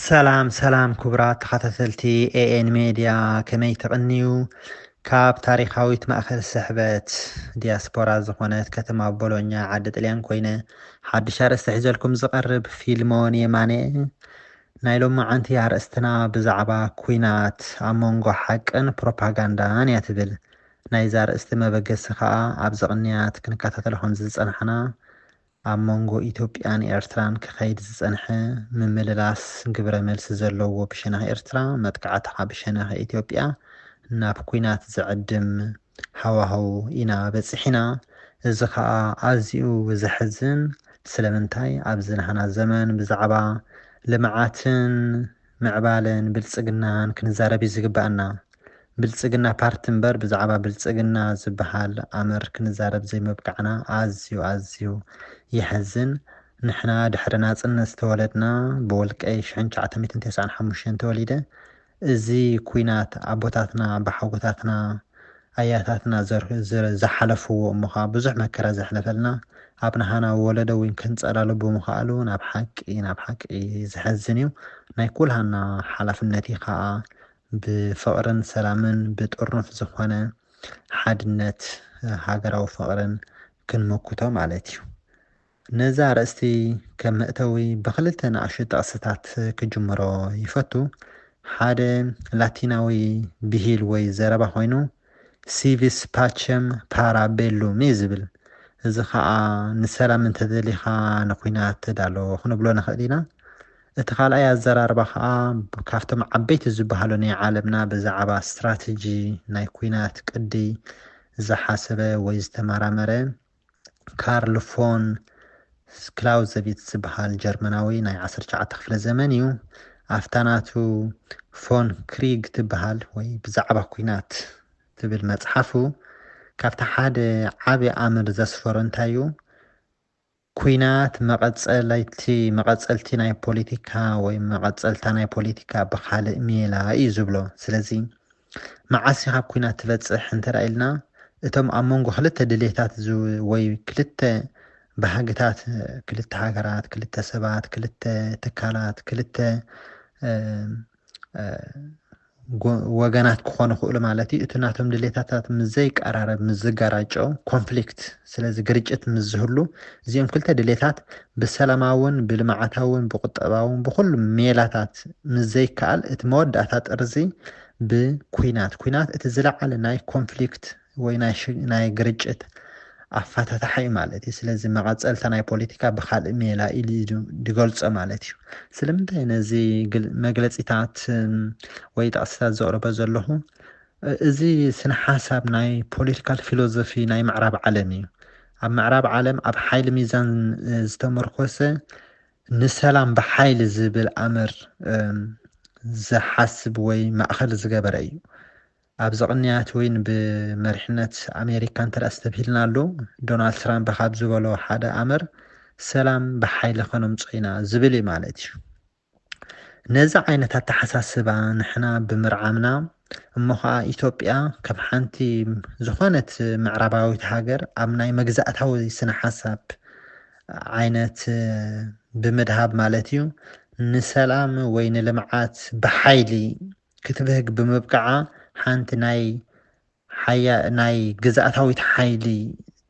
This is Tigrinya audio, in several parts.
ሰላም ሰላም ክቡራት ተኸታተልቲ ኤኤን ሜድያ፣ ከመይ ትቕንዩ? ካብ ታሪኻዊት ማእከል ስሕበት ዲያስፖራ ዝኾነት ከተማ ቦሎኛ ዓዲ ጥልያን ኮይነ ሓድሽ ኣርእስቲ ሒዘልኩም ዝቐርብ ፊልሞን የማነ። ናይ ሎማዓንቲ ኣርእስትና ብዛዕባ ኲናት ኣብ መንጎ ሓቅን ፕሮፓጋንዳን እያ ትብል። ናይዛ ኣርእስቲ መበገሲ ከኣ ኣብዚ ቅንያት ክንከታተሎ ከም ዝጸናሕና ኣብ መንጎ ኢትዮጵያን ኤርትራን ክኸይድ ዝጸንሐ ምምልላስ ግብረ መልሲ ዘለዎ ብሸነኽ ኤርትራ መጥቃዕቲ ካብ ብሸነኽ ኢትዮጵያ ናብ ኲናት ዝዕድም ሃዋህው ኢና በጺሕና። እዚ ኸኣ ኣዝዩ ዘሕዝን። ስለምንታይ ኣብዚ ናህና ዘመን ብዛዕባ ልምዓትን ምዕባለን ብልጽግናን ክንዛረብ እዩ ዝግባኣና። ብልጽግና ፓርቲ እምበር ብዛዕባ ብልጽግና ዝበሃል ኣምር ክንዛረብ ዘይምብቃዕና ኣዝዩ ኣዝዩ የሕዝን። ንሕና ድሕሪ ናጽነት ዝተወለድና ብወልቀይ ሽሕን ትሽዓተ ሚእትን ተስዓን ሓሙሽተን ተወሊደ። እዚ ኲናት ኣቦታትና ኣባሓጎታትና ኣያታትና ዘር- ዘ- ዝሓለፍዎ እሞ ኸዓ ብዙሕ መከራ ዘሕለፈልና ኣብ ናህና ወለዶ እውን ክንጸላሉ ብምኽኣሉ ናብ ሓቂ ናብ ሓቂ ዘሕዝን እዩ። ናይ ኩልሃና ሓላፍነት እዩ ኸዓ ብፍቕርን ሰላምን ብጥርኑፍ ዝኾነ ሓድነት ሃገራዊ ፍቕርን ክንምክቶ ማለት እዩ። ነዛ ኣርእስቲ ከም መእተዊ ብኽልተ ንኣሽቱ ጥቕስታት ክጅምሮ ይፈቱ። ሓደ ላቲናዊ ብሂል ወይ ዘረባ ኮይኑ ሲቪስ ፓቸም ፓራ ቤሉም እዩ ዝብል። እዚ ኸዓ ንሰላም እንተደሊኻ ንኲናት ተዳሎ ክንብሎ ንኽእል ኢና። እቲ ካልኣይ ኣዘራርባ ኸዓ ካብቶም ዓበይቲ ዝበሃሉ ናይ ዓለምና ብዛዕባ ስትራቴጂ ናይ ኲናት ቅዲ ዝሓሰበ ወይ ዝተመራመረ ካርል ፎን ክላውዘቪትዝ ዝበሃል ጀርመናዊ ናይ ዓሰርተ ትሽዓተ ክፍለ ዘመን እዩ። ኣብታ ናቱ ፎን ክሪግ ትበሃል ወይ ብዛዕባ ኲናት ትብል መጽሓፉ ካብቲ ሓደ ዓቢ ኣምር ዘስፈሮ እንታይ እዩ? ኲናት መቐጸለይቲ መቐጸልቲ ናይ ፖለቲካ ወይ መቐጸልታ ናይ ፖለቲካ ብኻልእ ሜላ እዩ ዝብሎ። ስለዚ መዓስ እዩ ካብ ኲናት ትበጽሕ እንተ ኢልና እቶም ኣብ መንጎ ክልተ ድሌታት ዝ- ወይ ክልተ ባህግታት ክልተ ሃገራት ክልተ ሰባት ክልተ ትካላት ክልተ እ፣ እ፣ ጎ- ወገናት ክኾኑ ይኽእሉ ማለት እዩ። እቲ ናቶም ድሌታታት ምስ ዘይቀራረብ ምስ ዝጋራጨው ኮንፍሊክት ስለዚ ግርጭት ምስ ዝህሉ እዚኦም ክልተ ድሌታት ብሰላማውን ብልምዓታውን ብቁጠባውን ብኩሉ ሜላታት ምስ ዘይከኣል እቲ መወዳእታ ጥርዚ ብኩናት ኩናት እቲ ዝለዓለ ናይ ኮንፍሊክት ወይ ናይ ሽ- ናይ ግርጭት ኣፋታታሓ እዩ ማለት እዩ። ስለዚ መቐፀልታ ናይ ፖለቲካ ብካልእ ሜላ ኢሉ እዩ ዝገልፆ ማለት እዩ። ስለምንታይ ነዚ ግል- መግለፂታት ወይ ጥቕስታት ዘቕርቦ ዘለኹ? እዚ ስነ ሓሳብ ናይ ፖለቲካል ፊሎዞፊ ናይ ምዕራብ ዓለም እዩ። ኣብ ምዕራብ ዓለም ኣብ ሓይሊ ሚዛን ዝተመርኮሰ ንሰላም ብሓይሊ ዝብል ኣምር ዝሓስብ ወይ ማእኸል ዝገበረ እዩ። ኣብዚ ቅንያት ወይን ብመሪሕነት ኣሜሪካ እንተ ኣስተብሂልና ኣሎ ዶናልድ ትራምፕ ካብ ዝበሎ ሓደ ኣምር ሰላም ብሓይሊ ከነምፅኦ ኢና ዝብል እዩ ማለት እዩ። ነዚ ዓይነት ኣተሓሳስባ ንሕና ብምርዓምና እሞ ኸዓ ኢትዮጵያ ከም ሓንቲ ዝኾነት ምዕራባዊት ሃገር ኣብ ናይ መግዛእታዊ ስነ ሓሳብ ዓይነት ብምድሃብ ማለት እዩ ንሰላም ወይ ንልምዓት ብሓይሊ ክትብህግ ብምብቃዓ ሓንቲ ናይ ሓያ ናይ ግዝኣታዊት ሓይሊ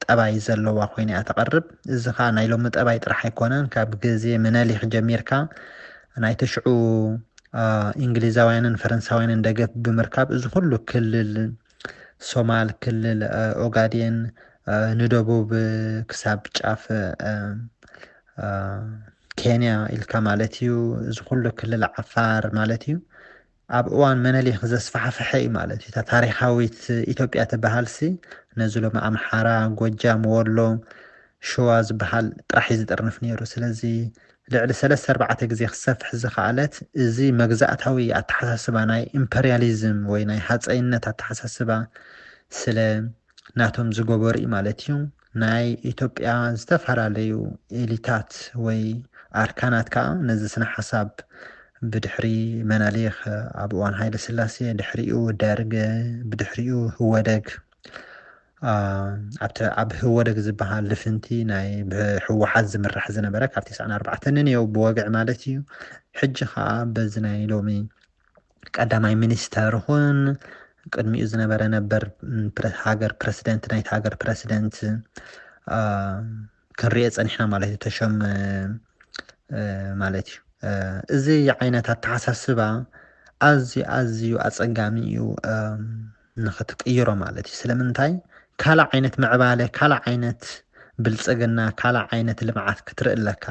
ጠባይ ዘለዋ ኮይና እያ ትቐርብ። እዚ ከዓ ናይ ሎሚ ጠባይ ጥራሕ ኣይኮነን። ካብ ግዜ መነሊክ ጀሚርካ ናይ ተሽዑ እንግሊዛውያንን ፈረንሳውያንን ደገፍ ብምርካብ እዚ ኩሉ ክልል ሶማል ክልል ኦጋዴን ንደቡብ ክሳብ ጫፍ ኬንያ ኢልካ ማለት እዩ። እዚ ኩሉ ክልል ዓፋር ማለት እዩ። ኣብ እዋን መነሊክ ዘስፋሕፈሐ እዩ ማለት እዩ። እታ ታሪካዊት ኢትዮጵያ ትበሃል ሲ ነዚ ሎሚ ኣምሓራ፣ ጎጃም፣ ወሎ፣ ሸዋ ዝበሃል ጥራሕ እዩ ዝጥርንፍ ነይሩ። ስለዚ ልዕሊ ሰለስተ ኣርባዕተ ግዜ ክሰፍሕ ዝኸኣለት እዚ መግዛእታዊ ኣተሓሳስባ ናይ ኢምፐርያሊዝም ወይ ናይ ሃፀይነት ኣተሓሳስባ ስለ ናቶም ዝገበሩ እዩ ማለት እዩ። ናይ ኢትዮጵያ ዝተፈላለዩ ኤሊታት ወይ ኣርካናት ከዓ ነዚ ስነ ሓሳብ ብድሕሪ መናሊኽ ኣብ እዋን ሃይለ ስላሴ፣ ድሕሪኡ ደርግ፣ ብድሕሪኡ ህወደግ፣ ኣብ ህወደግ ዝበሃል ልፍንቲ ናይ ብህወሓት ዝምራሕ ዝነበረ ካብ ተስዓን ኣርባዕተን ነይሩ ብወግዒ ማለት እዩ። ሕጂ ከዓ በዚ ናይ ሎሚ ቀዳማይ ሚኒስተር ይኹን ቅድሚኡ ዝነበረ ነበር ሃገር ፕረሲደንት ናይቲ ሃገር ፕረሲደንት ክንሪኦ ፀኒሕና ማለት እዩ። ተሾም ማለት እዩ። እዚ ዓይነት ኣተሓሳስባ ኣዝዩ ኣዝዩ ኣፀጋሚ እዩ ንክትቅይሮ ማለት እዩ። ስለምንታይ ካልእ ዓይነት ምዕባለ፣ ካልእ ዓይነት ብልፅግና፣ ካልእ ዓይነት ልምዓት ክትርኢ ኣለካ።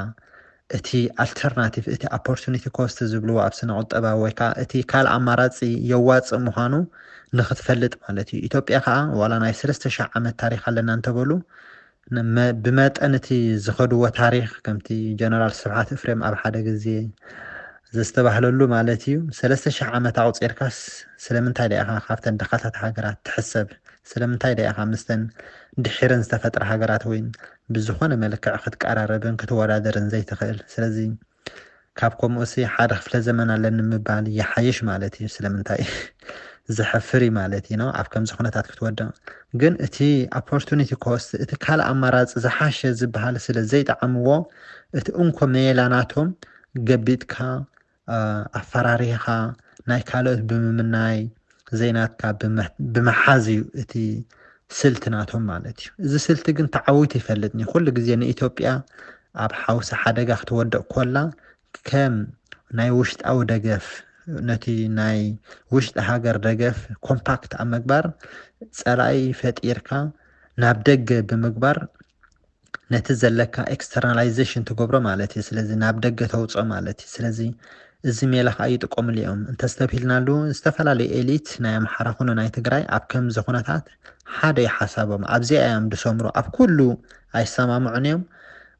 እቲ ኣልተርናቲቭ፣ እቲ ኦፖርቱኒቲ ኮስት ዝብልዎ ኣብ ስነ ቁጠባ ወይ ከዓ እቲ ካልእ ኣማራፂ የዋፅእ ምዃኑ ንክትፈልጥ ማለት እዩ። ኢትዮጵያ ከዓ ዋላ ናይ ሰለስተ ሺሕ ዓመት ታሪክ ኣለና እንተበሉ ብመጠን እቲ ዝኸድዎ ታሪክ ከምቲ ጀነራል ስብሓት እፍሬም ኣብ ሓደ ግዜ ዘስተባህለሉ ማለት እዩ። ሰለስተ ሺሕ ዓመት ኣቑፂርካስ ስለምንታይ ደኣ ኢኻ ካብተን ድኻታት ሃገራት ትሕሰብ? ስለምንታይ ደኣ ኢኻ ምስተን ድሒረን ዝተፈጥራ ሃገራት ወይን ብዝኾነ መልክዕ ክትቀራረብን ክትወዳደርን ዘይትኽእል? ስለዚ ካብ ከምኡሲ ሓደ ክፍለ ዘመን ኣለኒ ምባል ይሓይሽ ማለት እዩ። ስለምንታይ ዘሕፍር እዩ ማለት እዩ ነው ኣብ ከምዚ ኩነታት ክትወድቕ። ግን እቲ ኦፖርቱኒቲ ኮስት፣ እቲ ካልእ ኣማራፂ ዝሓሸ ዝበሃል ስለ ዘይጠዓምዎ እቲ እንኮ ሜላ ናቶም ገቢጥካ ኣፈራሪኻ ናይ ካልኦት ብምምናይ ዘይናትካ ብምሓዝ እዩ እቲ ስልቲ ናቶም ማለት እዩ። እዚ ስልቲ ግን ተዓዊቱ ይፈልጥኒ። ኩሉ ግዜ ንኢትዮጵያ ኣብ ሓውሲ ሓደጋ ክትወድቕ ኮላ ከም ናይ ውሽጣዊ ደገፍ ነቲ ናይ ውሽጢ ሃገር ደገፍ ኮምፓክት ኣብ ምግባር ፀላኢ ፈጢርካ ናብ ደገ ብምግባር ነቲ ዘለካ ኤክስተርናላይዜሽን ትገብሮ ማለት እዩ። ስለዚ ናብ ደገ ተውፅኦ ማለት እዩ። ስለዚ እዚ ሜላ ከዓ ይጥቀምሉ እዮም። እንተስተብሂልናሉ ዝተፈላለዩ ኤሊት ናይ ኣምሓራ ኩኑ ናይ ትግራይ ኣብ ከምዚ ኩነታት ሓደ እዩ ሓሳቦም። ኣብዚኣ እዮም ዝሰምሩ። ኣብ ኩሉ ኣይሰማምዑን እዮም።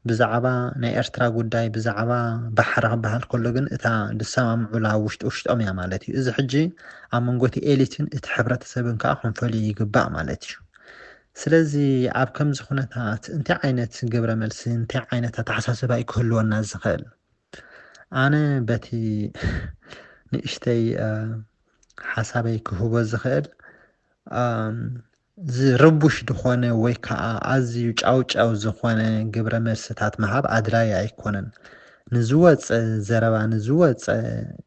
ብዛዕባ ናይ ኤርትራ ጉዳይ ብዛዕባ ባሕሪ ክበሃል ከሎ ግን እታ ዝሰማምዑላ ውሽጢ ውሽጦም እያ ማለት እዩ። እዚ ሕጂ ኣብ መንጎ እቲ ኤሊትን እቲ ሕብረተሰብን ከዓ ክንፈልዮ ይግባእ ማለት እዩ። ስለዚ ኣብ ከምዚ ኩነታት እንታይ ዓይነት ግብረ መልሲ እንታይ ዓይነት ኣተሓሳስባ እዩ ክህልወና ዝኽእል? ኣነ በቲ ንእሽተይ ሓሳበይ ክህቦ ዝኽእል ዝርቡሽ ዝኾነ ወይ ከዓ ኣዝዩ ጫውጫው ዝኾነ ግብረ መልስታት ምሃብ ኣድላይ ኣይኮነን። ንዝወፀ ዘረባ ንዝወፀ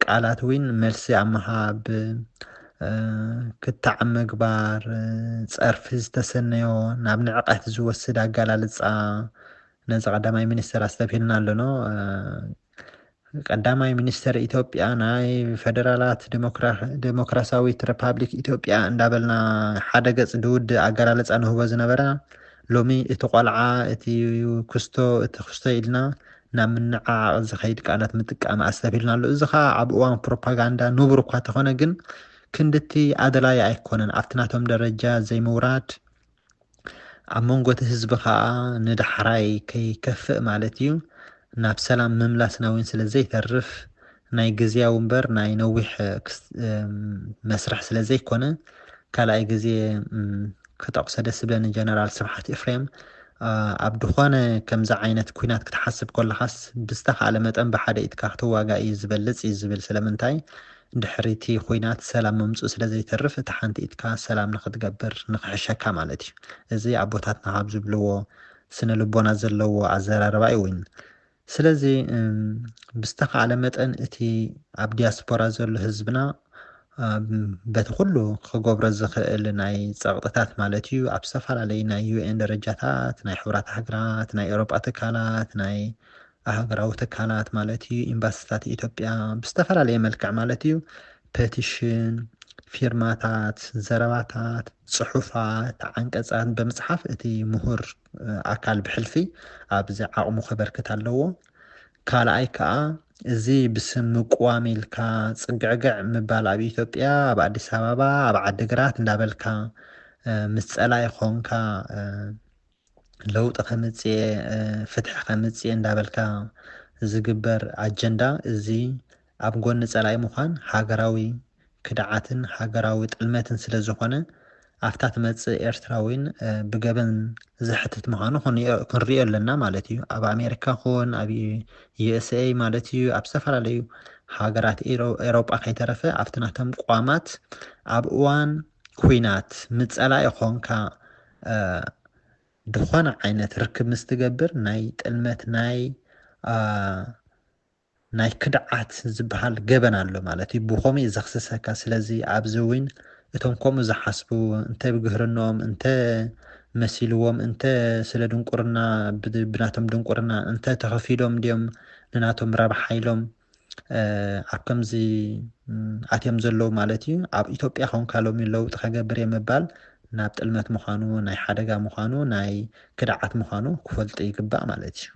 ቃላት እውን መልሲ ኣብ ምሃብ ክታዕ ምግባር፣ ፀርፊ ዝተሰነዮ ናብ ንዕቀት ዝወስድ ኣገላልፃ ነዚ ቀዳማይ ሚኒስተር ኣስተብሂልና ኣለኖ። ቀዳማይ ሚኒስተር ኢትዮጵያ ናይ ፌደራላት ዴሞክራሲያዊት ሪፓብሊክ ኢትዮጵያ እንዳበልና ሓደ ገፅ ድውድ ኣገላልፃ ንህቦ ዝነበረ ሎሚ እቲ ቆልዓ እቲ ክስቶ እቲ ክስቶ ኢልና ናብ ምንዓቕ ዝኸይድ ቃላት ምጥቃም ኣስተብሂልና ኣሎ። እዚ ከዓ ኣብ እዋን ፕሮፓጋንዳ ንቡር እኳ ተኾነ ግን ክንድቲ ኣደላይ ኣይኮነን። ኣብቲ ናቶም ደረጃ ዘይምውራድ ኣብ መንጎ እቲ ህዝቢ ከዓ ንዳሕራይ ከይከፍእ ማለት እዩ ናብ ሰላም ምምላስና እውን ስለ ዘይተርፍ ናይ ግዝያዊ እምበር ናይ ነዊሕ መስርሕ ስለ ዘይኮነ ካልኣይ ግዜ ክጠቕሶ ደስ ዝብለኒ ጀነራል ስብሓት ኤፍሬም ኣብ ድኾነ ከምዚ ዓይነት ኩናት ክትሓስብ ከለኻስ ብዝተኻእለ መጠን ብሓደ ኢድካ ክትዋጋእ እዩ ዝበልፅ እዩ ዝብል። ስለምንታይ ድሕሪ እቲ ኩናት ሰላም ምምፅኡ ስለ ዘይተርፍ እቲ ሓንቲ ኢድካ ሰላም ንክትገብር ንክሕሸካ ማለት እዩ። እዚ ኣቦታትና ካብ ዝብልዎ ስነ ልቦና ዘለዎ ኣዘራርባ እዩ እውን። ስለዚ ብዝተኻእለ መጠን እቲ ኣብ ዲያስፖራ ዘሎ ህዝብና በቲ ኩሉ ክገብሮ ዝኽእል ናይ ፀቕጥታት ማለት እዩ ኣብ ዝተፈላለዩ ናይ ዩኤን ደረጃታት ናይ ሕብራት ሃገራት ናይ ኤውሮጳ ትካላት ናይ ኣህጉራዊ ትካላት ማለት እዩ ኤምባሲታት ኢትዮጵያ ብዝተፈላለየ መልክዕ ማለት እዩ ፔቲሽን ፊርማታት ዘረባታት ፅሑፋት ዓንቀፃት ብምፅሓፍ እቲ ምሁር ኣካል ብሕልፊ ኣብዚ ዓቕሙ ከበርክት ኣለዎ። ካልኣይ ከዓ እዚ ብስም ምቅዋም ኢልካ ፅግዕግዕ ምባል ኣብ ኢትዮጵያ ኣብ ኣዲስ ኣበባ ኣብ ዓዲግራት እንዳበልካ ምስ ፀላኢ ኮንካ ለውጢ ከምፅእ ፍትሒ ከምፅእ እንዳበልካ ዝግበር ኣጀንዳ እዚ ኣብ ጎኒ ፀላኢ ምዃን ሃገራዊ ክድዓትን ሃገራዊ ጥልመትን ስለ ዝኾነ ኣብታ ትመፅእ ኤርትራ እውን ብገበን ዘሕትት ምዃኑ ክንሪኦ ኣለና ማለት እዩ። ኣብ ኣሜሪካ ኹን ኣብ ዩኤስኤ ማለት እዩ ኣብ ዝተፈላለዩ ሃገራት ኤውሮጳ ከይተረፈ ኣብቲ ናቶም ቋማት ኣብ እዋን ኩናት ምጸላኢ ኾንካ ድኾነ ዓይነት ርክብ ምስ ትገብር ናይ ጥልመት ናይ ናይ ክድዓት ዝበሃል ገበን ኣሎ ማለት እዩ። ብኸምኡ እዩ ዘኽስሰካ። ስለዚ ኣብዚ እውን እቶም ከምኡ ዝሓስቡ እንተ ብግህርኖም እንተ መሲልዎም እንተ ስለ ድንቁርና ብናቶም ድንቁርና እንተ ተኸፊሎም ድዮም ንናቶም ረብሓ ኢሎም ኣብ ከምዚ ኣትዮም ዘለዉ ማለት እዩ። ኣብ ኢትዮጵያ ኾንካ ሎሚ ለውጢ ከገብር እየ ምባል ናብ ጥልመት ምዃኑ ናይ ሓደጋ ምዃኑ ናይ ክድዓት ምዃኑ ክፈልጡ ይግባእ ማለት እዩ።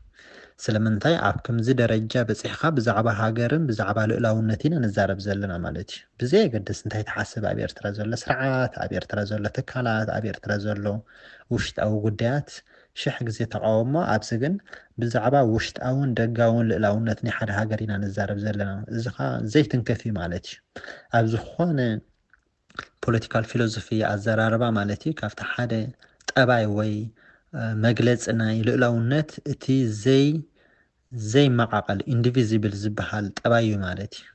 ስለምንታይ ኣብ ከምዚ ደረጃ በፂሕኻ ብዛዕባ ሃገርን ብዛዕባ ልእላውነት ኢና ንዛረብ ዘለና ማለት እዩ። ብዘየገድስ እንታይ ትሓስብ ኣብ ኤርትራ ዘሎ ስርዓት፣ ኣብ ኤርትራ ዘሎ ትካላት፣ ኣብ ኤርትራ ዘሎ ውሽጣዊ ጉዳያት ሽሕ ግዜ ተቃወሞ። ኣብዚ ግን ብዛዕባ ውሽጣውን ደጋውን ልእላውነት ናይ ሓደ ሃገር ኢና ንዛረብ ዘለና። እዚ ኸዓ ዘይትንከፍ እዩ ማለት እዩ። ኣብ ዝኾነ ፖለቲካል ፊሎዞፊ ኣዘራርባ ማለት እዩ ካብቲ ሓደ ጠባይ ወይ መግለፂ ናይ ልእላውነት እቲ ዘይ ዘይመቃቀል ኢንዲቪዚብል ዝበሃል ጠባይ እዩ ማለት እዩ።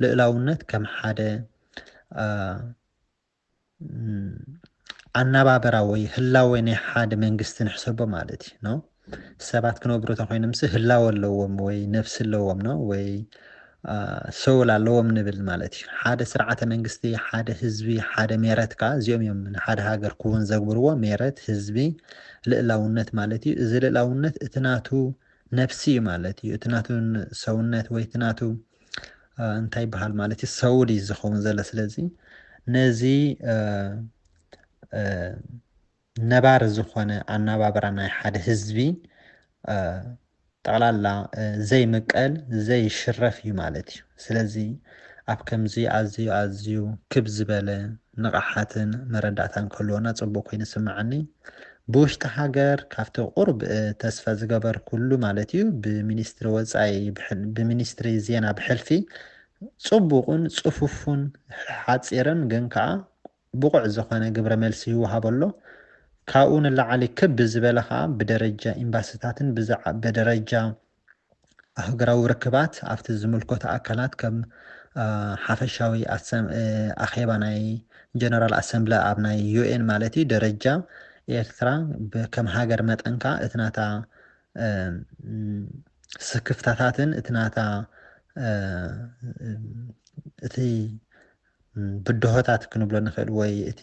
ልእላውነት ከም ሓደ ኣናባበራ ወይ ህላወ ናይ ሓደ መንግስቲ ንሕሰቦ ማለት እዩ ነው። ሰባት ክነብሩ ተኮይኖምሲ ህላወ ኣለዎም ወይ ነፍሲ ኣለዎም ነው ወይ ሰውል ኣለዎም ንብል ማለት እዩ። ሓደ ስርዓተ መንግስቲ፣ ሓደ ህዝቢ፣ ሓደ ሜረት ከዓ እዚኦም እዮም ንሓደ ሃገር ክውን ዘግብርዎ። ሜረት፣ ህዝቢ፣ ልእላውነት ማለት እዩ። እዚ ልእላውነት እቲ ናቱ ነፍሲ እዩ ማለት እዩ። እቲ ናቱ ሰውነት ወይ እቲ ናቱ እንታይ ይበሃል ማለት እዩ ሰውል እዩ ዝኸውን ዘሎ። ስለዚ ነዚ ነባሪ ዝኾነ ኣናባብራ ናይ ሓደ ህዝቢ ጠቕላላ ዘይምቀል ዘይሽረፍ እዩ ማለት እዩ። ስለዚ ኣብ ከምዚ ኣዝዩ ኣዝዩ ክብ ዝበለ ንቕሓትን መረዳእታን ክህልወና ጽቡቕ ኮይኑ ይስምዓኒ። ብውሽጢ ሃገር ካብቲ ቁሩብ ተስፋ ዝገበርኩሉ ማለት እዩ ብሚኒስትሪ ወጻኢ ብሚኒስትሪ ዜና ብሕልፊ ጽቡቕን ጽፉፉን ሓጺርን ግን ከኣ ብቑዕ ዝኾነ ግብረ መልሲ ይወሃቦ ኣሎ። ካብኡ ንላዕሊ ክብ ዝበለ ኸዓ ብደረጃ ኤምባሲታትን ብደረጃ ኣህጉራዊ ርክባት ኣብቲ ዝምልከቶ ኣካላት ከም ሓፈሻዊ ኣኼባ ናይ ጀነራል ኣሰምብለ ኣብ ናይ ዩኤን ማለት እዩ ደረጃ ኤርትራ ከም ሃገር መጠን ከኣ እቲ ናታ ስክፍታታትን እቲ ናታ እቲ ብድሆታት ክንብሎ ንኽእል ወይ እቲ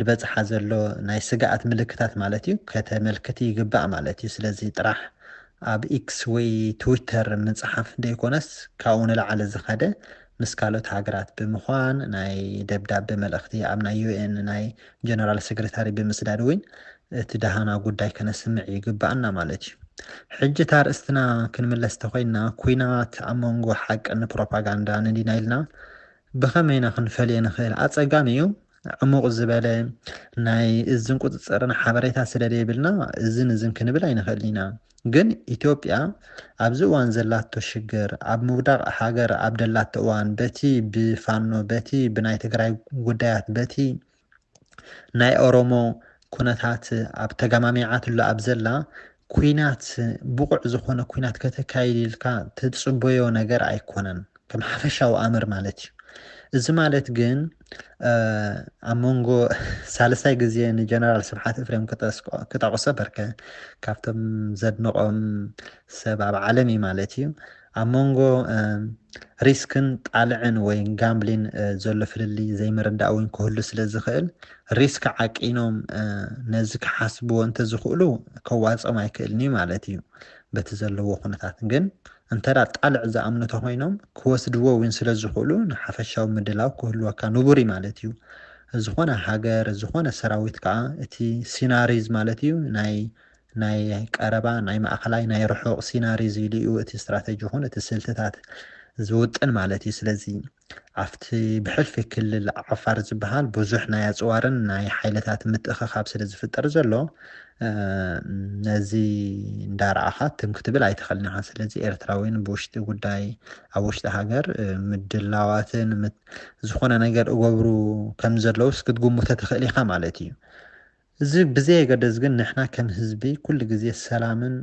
ዝበፅሓ ዘሎ ናይ ስግኣት ምልክታት ማለት እዩ ከተመልክት ይግባእ ማለት እዩ። ስለዚ ጥራሕ ኣብ ኢክስ ወይ ትዊተር ምፅሓፍ ዘይኮነስ ካብኡ ንላዕሊ ዝኸደ ምስ ካልኦት ሃገራት ብምዃን ናይ ደብዳቤ መልእኽቲ ኣብ ናይ ዩኤን ናይ ጀነራል ሴክሬታሪ ብምስዳድ እውን እቲ ደሃና ጉዳይ ከነስምዕ ይግባኣና ማለት እዩ። ሕጂ እታ ኣርእስትና ክንምለስ ተኾይንና፣ ኲናት ኣብ መንጎ ሓቅን ፕሮፓጋንዳን እንዲና ኢልና ብኸመይ ኢና ክንፈልዮ ንኽእል? ኣጸጋሚ እዩ። ዕሙቕ ዝበለ ናይ እዝን ቁጽጽርን ሓበሬታ ስለ ዘይብልና እዝን እዝን ክንብል ኣይንኽእልን ኢና። ግን ኢትዮጵያ ኣብዚ እዋን ዘላቶ ሽግር፣ ኣብ ምውዳቕ ሃገር ኣብ ደላቶ እዋን፣ በቲ ብፋኖ፣ በቲ ብናይ ትግራይ ጉዳያት፣ በቲ ናይ ኦሮሞ ኩነታት ኣብ ተጋማሚዓትሉ ኣብ ዘላ ኩናት ብቑዕ ዝኾነ ኩናት ከተካይድ ኢልካ ትጽበዮ ነገር ኣይኮነን ከም ሓፈሻዊ ኣምር ማለት እዩ። እዚ ማለት ግን ኣብ መንጎ ሳልሳይ ግዜ ንጀነራል ስብሓት እፍሬም ክጠቕሶ በርከ ካብቶም ዘድንቖም ሰብ ኣብ ዓለም እዩ ማለት እዩ ኣብ መንጎ ሪስክን ጣልዕን ወይ ጋምብሊን ዘሎ ፍልልይ ዘይምርዳእ እውን ክህሉ ስለ ዝኽእል ሪስክ ዓቂኖም ነዚ ክሓስብዎ እንተዝኽእሉ ከዋፅኦም ኣይክእልን እዩ ማለት እዩ። በቲ ዘለዎ ኩነታት ግን እንተ ጣልዕ ዝኣምኑ ተኮይኖም ክወስድዎ እውን ስለ ዝኽእሉ ንሓፈሻዊ ምድላው ክህልወካ ንቡር እዩ ማለት እዩ። ዝኾነ ሃገር ዝኾነ ሰራዊት ከዓ እቲ ሲናሪዝ ማለት እዩ ናይ ናይ ቀረባ ናይ ማእኸላይ ናይ ርሑቕ ሲናሪዝ ኢሉ እዩ እቲ ስትራተጂ ይኹን እቲ ስልትታት ዝውጥን ማለት እዩ። ስለዚ ኣብቲ ብሕልፊ ክልል ዓፋር ዝበሃል ብዙሕ ናይ ኣፅዋርን ናይ ሓይልታት ምትእኽኻብ ስለ ዝፍጠር ዘሎ ነዚ እንዳረኣኻ ትም ክትብል ኣይትኽእልን ኢኻ። ስለዚ ኤርትራውያን ብውሽጢ ጉዳይ ኣብ ውሽጢ ሃገር ምድላዋትን ዝኾነ ነገር እገብሩ ከም ዘለውስ ክትግምቶ ትኽእል ኢኻ ማለት እዩ። እዚ ብዘየገደስ ግን ንሕና ከም ህዝቢ ኩሉ ግዜ ሰላምን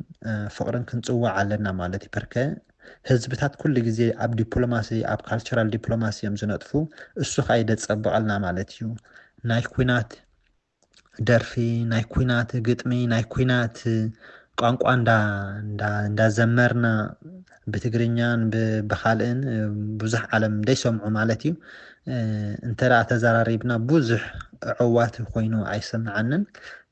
ፍቕርን ክንጽውዕ ኣለና ማለት እዩ። በርከ ህዝብታት ኩሉ ግዜ ኣብ ዲፕሎማሲ፣ ኣብ ካልቸራል ዲፕሎማሲ እዮም ዝነጥፉ። እሱ ከዓ ይደፀብቐልና ማለት እዩ። ናይ ኩናት ደርፊ፣ ናይ ኩናት ግጥሚ፣ ናይ ኩናት ቋንቋ እንዳ እንዳዘመርና ብትግርኛን ብካልእን ብዙሕ ዓለም ደይሰምዑ ማለት እዩ። እንተ ተዘራሪብና ብዙሕ ዕዋት ኮይኑ ኣይሰምዓንን።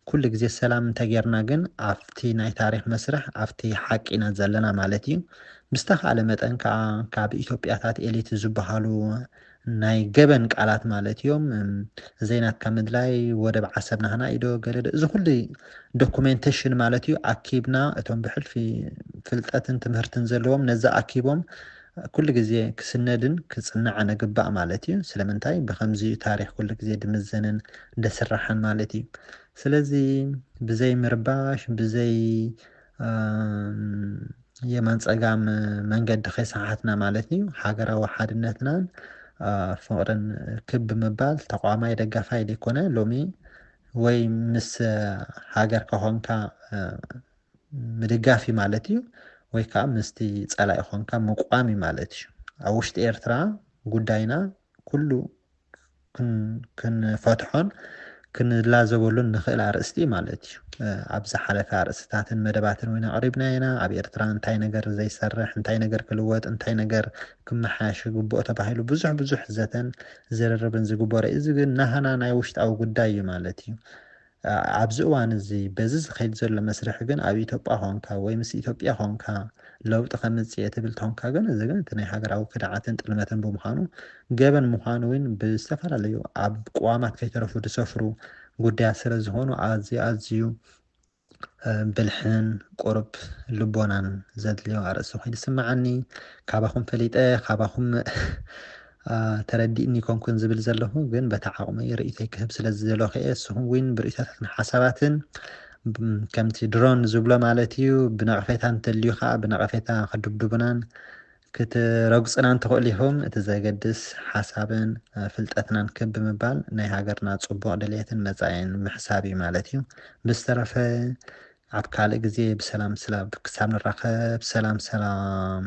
ኩሉ ግዜ ሰላም እንተጌርና ግን ኣብቲ ናይ ታሪክ መስርሕ ኣብቲ ሓቂ ኢና ዘለና ማለት እዩ። ብዝተካእለ መጠን ከዓ ካብ ኢትዮጵያታት ኤሊት ዝበሃሉ ናይ ገበን ቃላት ማለት እዮም። እዘይ ናትካ ምድላይ፣ ወደብ ዓሰብ ናህና ኢዶ ገለደ፣ እዚ ኩሉ ዶኩሜንቴሽን ማለት እዩ። ኣኪብና እቶም ብሕልፊ ፍልጠትን ትምህርትን ዘለዎም ነዚ ኣኪቦም ኩሉ ግዜ ክስነድን ክፅናዕን ግባእ ማለት እዩ። ስለምንታይ ብከምዚ ታሪክ ኩሉ ግዜ ድምዘንን ደስራሕን ማለት እዩ። ስለዚ ብዘይ ምርባሽ፣ ብዘይ የማን ፀጋም መንገዲ ከይሰሓትና ማለት እዩ። ሃገራዊ ሓድነትናን ፍቅርን ክብ ምባል ተቋማይ ደጋፋይ ዘይኮነ ሎሚ ወይ ምስ ሃገር ከኾንካ ምድጋፍ እዩ ማለት እዩ፣ ወይ ከዓ ምስቲ ፀላኢ ኾንካ ምቋም እዩ ማለት እዩ። ኣብ ውሽጢ ኤርትራ ጉዳይና ኩሉ ክንፈትሖን ክንላዘበሉን ንኽእል ኣርእስቲ ማለት እዩ። ኣብ ዝሓለፈ ኣርእስታትን መደባትን እውን ኣቕሪብና ኢና። ኣብ ኤርትራ እንታይ ነገር ዘይሰርሕ፣ እንታይ ነገር ክልወጥ፣ እንታይ ነገር ክመሓየሽ ይግብኦ ተባሂሉ ብዙሕ ብዙሕ ዘተን ዝርርብን ዝግበሮ እዩ። እዚ ግን ናህና ናይ ውሽጣዊ ጉዳይ እዩ ማለት እዩ። ኣብዚ እዋን እዚ በዚ ዝኸይድ ዘሎ መስርሕ ግን ኣብ ኢትዮጵያ ኾንካ ወይ ምስ ኢትዮጵያ ኾንካ ለውጢ ከምፅእ እየ ትብል ተኾንካ ግን እዚ ግን እቲ ናይ ሃገራዊ ክድዓትን ጥልመትን ብምዃኑ ገበን ምዃኑ እውን ብዝተፈላለዩ ኣብ ቅዋማት ከይተረፉ ዝሰፍሩ ጉዳያት ስለ ዝኾኑ ኣዝዩ ኣዝዩ ብልሕን ቁሩብ ልቦናን ዘድልዮ ኣርእስቲ ኮይኑ ይስምዓኒ። ካባኹም ፈሊጠ ካባኹም ተረዲእኒ ኮንኩን ዝብል ዘለኹ ግን በቲ ዓቕመይ ርእይቶይ ክህብ ስለ ዝደለኹ እየ። ንስኹም እውን ብርእይቶታትን ሓሳባትን ከምቲ ድሮን ዝብሎ ማለት እዩ ብነቐፌታ እንተልዩ ከዓ ብነቐፌታ ክድብድቡናን ክትረግፁናን ትኽእሉ ኢኹም። እቲ ዘገድስ ሓሳብን ፍልጠትናን ክብ ብምባል ናይ ሃገርና ፅቡቕ ድሌትን መፃኢን ምሕሳብ እዩ ማለት እዩ። ብዝተረፈ ኣብ ካልእ ግዜ ብሰላም ክሳብ ንራኸብ ሰላም ሰላም።